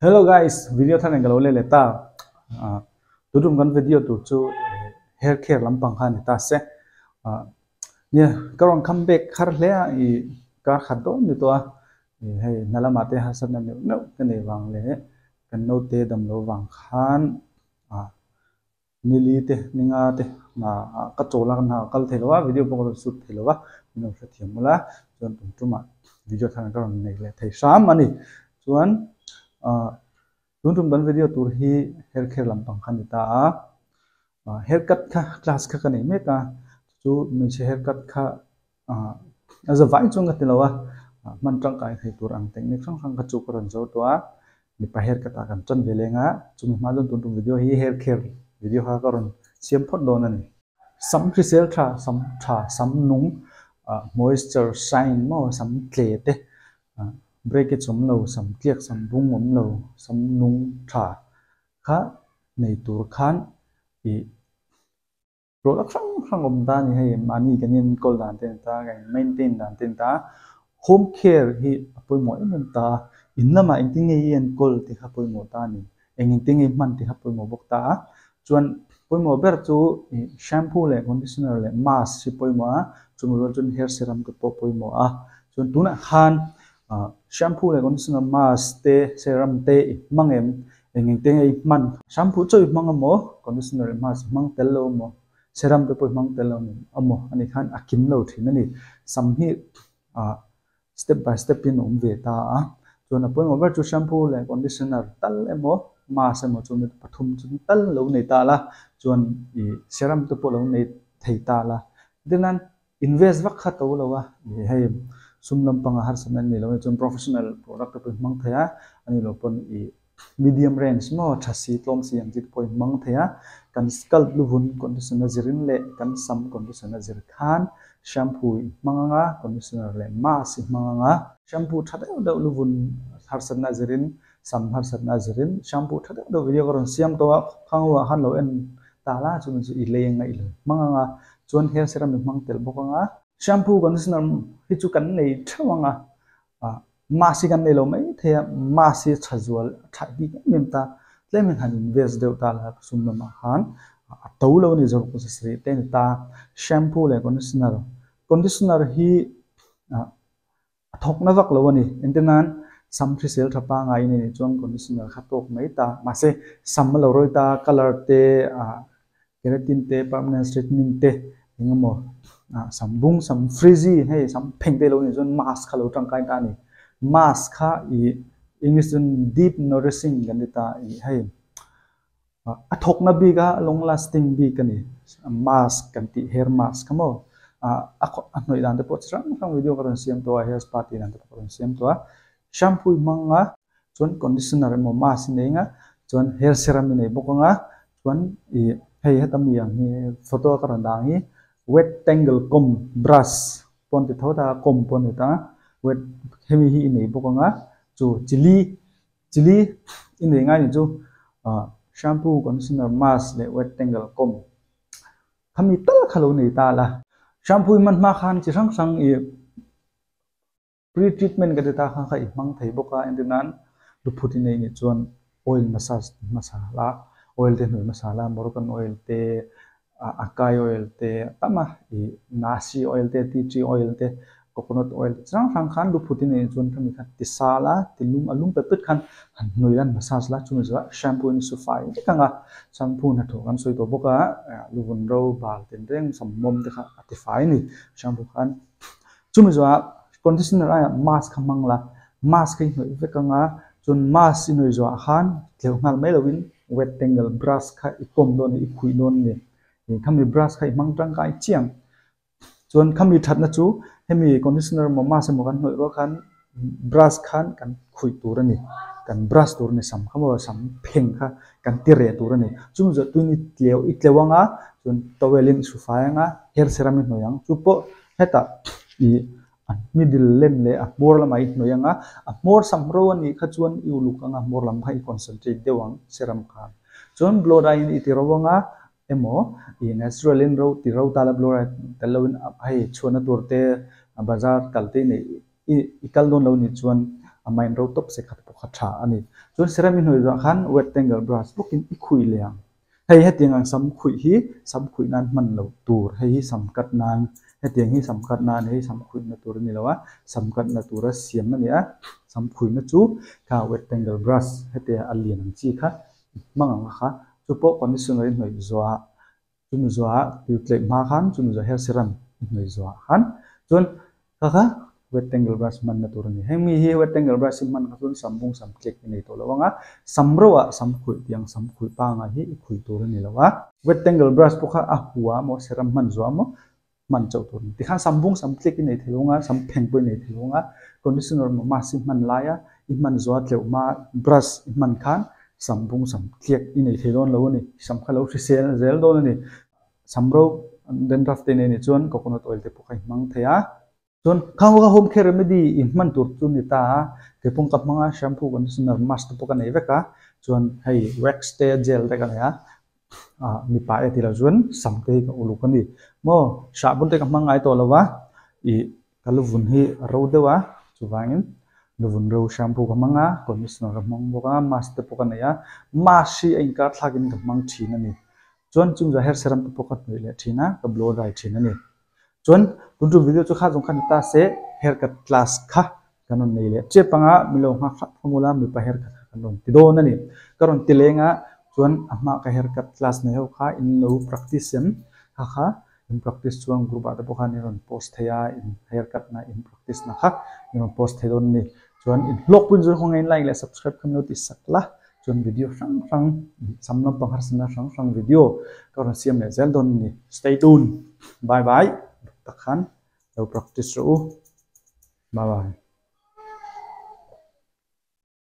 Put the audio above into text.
Hello guys, video thar nen ka lo leh leh ta. Tutum kan video tur chu hair care lampang kha a ni ta se. Nia, ka rawn come back har hle a, i kar khat dawn ni tawh a. Hei hna lamah te harsatna neuh neuh ka nei vang leh kan naute damlo vang khan Nili te, ninga te hna ah ka chawl a, ka hna a kal thei lo a, video pawh ka rawn shoot thei lo a, min rawn hrethiam mawlh a, chuan tum tumah video thar ka rawn nei leh thei hram a ni. Chuan ah tun tum kan video tur hi hair care lampang kha a ni ta a, ah hair cut kha class kha ka nei mek a, chu hmeichhe hair cut kha ah a za vai chuan ka ti lo a, hman tangkai thei tur ang technique hrang hrang kha chu ka rawn zawr tawh a, mipa hair cut ah kan tan ve leng a, chumi hma chuan tun tum video hi hair care video kha ka rawn siam phawt dawn a ni. Sam hrisel tha, sam tha, sam nung, ah moisture shine maw, sam tle te, ah breakage awm lo, sam tliak, sam bung awm lo, sam nung tha kha nei tur khan ih. Product hrang hrang awm ta a ni hei, mahni kan enkawl dan te a ni ta, kan maintain dan te a ni ta. Home care hi a pawimawh em em ta a, in lamah engtin nge i enkawl tih kha pawimawh ta a ni, eng engtin nge i hman tih kha pawimawh bawk ta a. Chuan pawimawh ber chu ih shampoo leh conditioner leh mask hi pawimawh a, chumi rual chuan hair serum te pawh pawimawh a. Chuan tunah khan ah shampoo leh conditioner mask te serum te i hmang em? Eng eng te nge i hman? Shampoo chaw i hmang emaw, conditioner i mask i hmang tel lo emaw, serum te pawh i hmang tel lo emaw a nih khan a kim lo thin a ni. Sam hi ah step by step in a awm ve ta a, chuan a pawimawh ber chu shampoo leh conditioner tal emaw mask emaw chu mi pathum chu tal lo nei ta la, chuan ih serum te pawh lo nei thei ta la. Tin Invest vak kha to lo a, ih hei sum lampanga harsatna an nei lo a nih chuan professional product te pawh i hmang thei a, a nih loh pawn ih medium range maw tha si tlawm si ang chi te pawh i hmang thei a, kan scalp luvun condition a zirin leh kan sam condition a zir khan shampoo i hmang ang a, conditioner leh mask i hmang ang a. Shampoo tha deuh deuh luvun harsatna a zirin sam harsatna a zirin shampoo tha deuh deuh video ka rawn siam tawh a, khang ho ah khan lo en ta la chu chu i lei anga i lo hmang anga chuan hair serum i hmang tel bawk anga. Shampoo conditioner hi chu kan nei theuh anga ah mask hi kan nei lo mai thei a, mask hi tha zual tha bik em em ta tlem in han invest deuh ta la sum lamah khan a to lo a ni zawk sarih te a ni ta. Shampoo leh conditioner, conditioner hi ah A thawk na vak lo a ni. Engtin nan sam hrisel tha pangai in a nih chuan conditioner kha tawk mai ta. Mahse, sam a lo rawi ta, colour te, ah keratin te, permanent straightening te, eng emaw ah sam bung, sam frizzy hei sam pheng te lo nih chuan mask kha lo tangkai ta a ni. Mask kha ih English chuan deep nourishing kan ti ta ih hei. A thawkna bik a long lasting bik a ni. Mask kan tih hair mask kha maw a hnawih dan te pawh chi hrang hrang video ka rawn siam tawh a hair spa tih dan te pawh ka rawn siam tawh a. Shampoo i hmang a chuan conditioner emaw mask i nei ang a chuan hair serum i nei bawk ang a chuan ih hei heta mi ang hi photo a ka rawn dah ang hi wet tangle comb brush pawh an ti tho ta a comb pawh a ni ta a wet hemi hi i nei bawk ang a chu chilli Chili i nei ngai ni chu shampoo, conditioner, mask leh wet tangle comb khami tal kha lo nei ta la. Shampoo i hman hma khan chi hrang hrang i pre treatment ka ti ta kha kha i hmang thei bawk a, entir nan luphut i nei nih chuan oil massage hmasa la, oil te hnuai hmasa la, Moroccan oil te Akai oil te a tam a, ih nasi oil te, tea tree oil te, coconut oil te chi hrang hrang khan lu phut in ei chuan khami kha ti sa la, ti lum a lum pet pet khan han hnawih la, han massage la, chumi zawhah shampoo in su fai vek ang a, shampoo hnathawh kan sawi tawh bawk a, lu vun ro bal ten reng sam mawm te kha a ti fai a ni shampoo khan. Chumi zawhah conditioner aiah mask kha hmang la, mask kha i hnawih vek ang a, chuan mask i hnawih zawhah khan tleuh nghal mai lovin wet tangle brush kha i kawm dawn a ni, i khuih dawn a ni. Ih khami brush kha i hmang tangkai chiang. Chuan khami thatna chu hemi conditioner emaw mask emaw kan hnawih rual khan brush khan kan khuih tur a ni, kan brush tur a ni sam kha maw sam pheng kha kan ti reh tur a ni. Chumi zawh tuin i tleu i tleu ang a, chuan towel in i hru fai ang a, hair serum i hnawih ang. Chu pawh hetah ih a middle len leh a hmawr lamah i hnawih ang a, a hmawr sam ro a nih kha chuan i uluk ang a, hmawr lam kha i concentrate deuh ang serum khan. Chuan blow dry in i ti ro ang a, emaw ih natural in ro ti ro ta la blow dry tel lo in hei chhuahna tur te bazar kal te i neih i kal dawn lo nih chuan a A main ro tawp se khat pawh kha tha a ni. Chuan serum i hnuai zuah khan wet tangle brush bawkin i khuih leh ang. Hei hetiang ang sam khuih hi sam khuih nan hman loh tur, hei hi sam cut nan, hetiang hi sam cut nan hei sam khuihna tur a ni lo a, sam cut na tura siam a ni a, sam khuihna chu kha wet tangle brush hetia a lian ang chi kha i hmang ang kha, chu pawh conditioner i hnawih zuah Chumi zuah tiu tleih hma khan chumi zuah hair serum i hnawih zuah khan chuan kha kha wet tangle brush hmanna tur a ni. Heng mi hi wet tangle brush hi hman kha chuan sam bung sam tlik i nei tawh lo ang a, sam reuhah sam khuih tiang sam khuih pangai hi i khuih tur a ni lo a. Wet tangle brush pawh kha a hua maw serum hman zuah maw hman chauh tur a ni. Tikhan sam bung sam tlik i nei thei lo ang a, sam pheng pawh i nei thei lo ang a, conditioner maw mask i hman laia i hman zuah tleuh hma brush i hman khan Sam bung sam tliak i nei thei dawn lo a ni. Sam kha lo hrisel zel dawn a ni. Sam ro dandruff te nei nih chuan coconut oil te pawh kha i hmang thei a. Chuan khang kha home care remedy i hman tur chu ni ta a, keipawng ka hmang a, shampoo, conditioner, mask te pawh ka nei vek a, chuan hei wax te gel te ka nei a, ah mipa e tih loh chuan sam te hi ka uluk a ni. Maw sahbun te ka hmang ngai tawh lo va, ih Ka luvun hi a ro deuh a, chuvangin luvun ro shampoo ka hmang a, conditioner ka hmang bawk a, mask te pawh ka nei a, mask hi a inkar thlakin ka hmang thin a ni. Chuan chung zah hair serum te pawh ka hnawih leh thin a, ka blow dry thin a ni. Chuan tun tum video chu kha zawng kha ni ta se, hair cut class kha kan rawn nei leh tep ang a, milo nghak hlauh hlawm ula mipa hair cut kha kan rawn ti dawn a ni. Ka rawn ti leng a, chuan a hma ka hair cut class nei ho kha in lo practice em kha kha In practice chuan group ah te pawh khan i rawn post thei a, in hair cut na in practice na kha i rawn post thei dawn a ni. Chuan in hlawk pawhin zawng khawngaih in like leh subscribe kha min lo ti sak la, chuan video hrang hrang sam lampang harsatna hrang hrang video ka rawn siam leh zel dawn a ni. Stay tuned. Bye bye. Dak tak khan lo practice rawh u. Bye bye.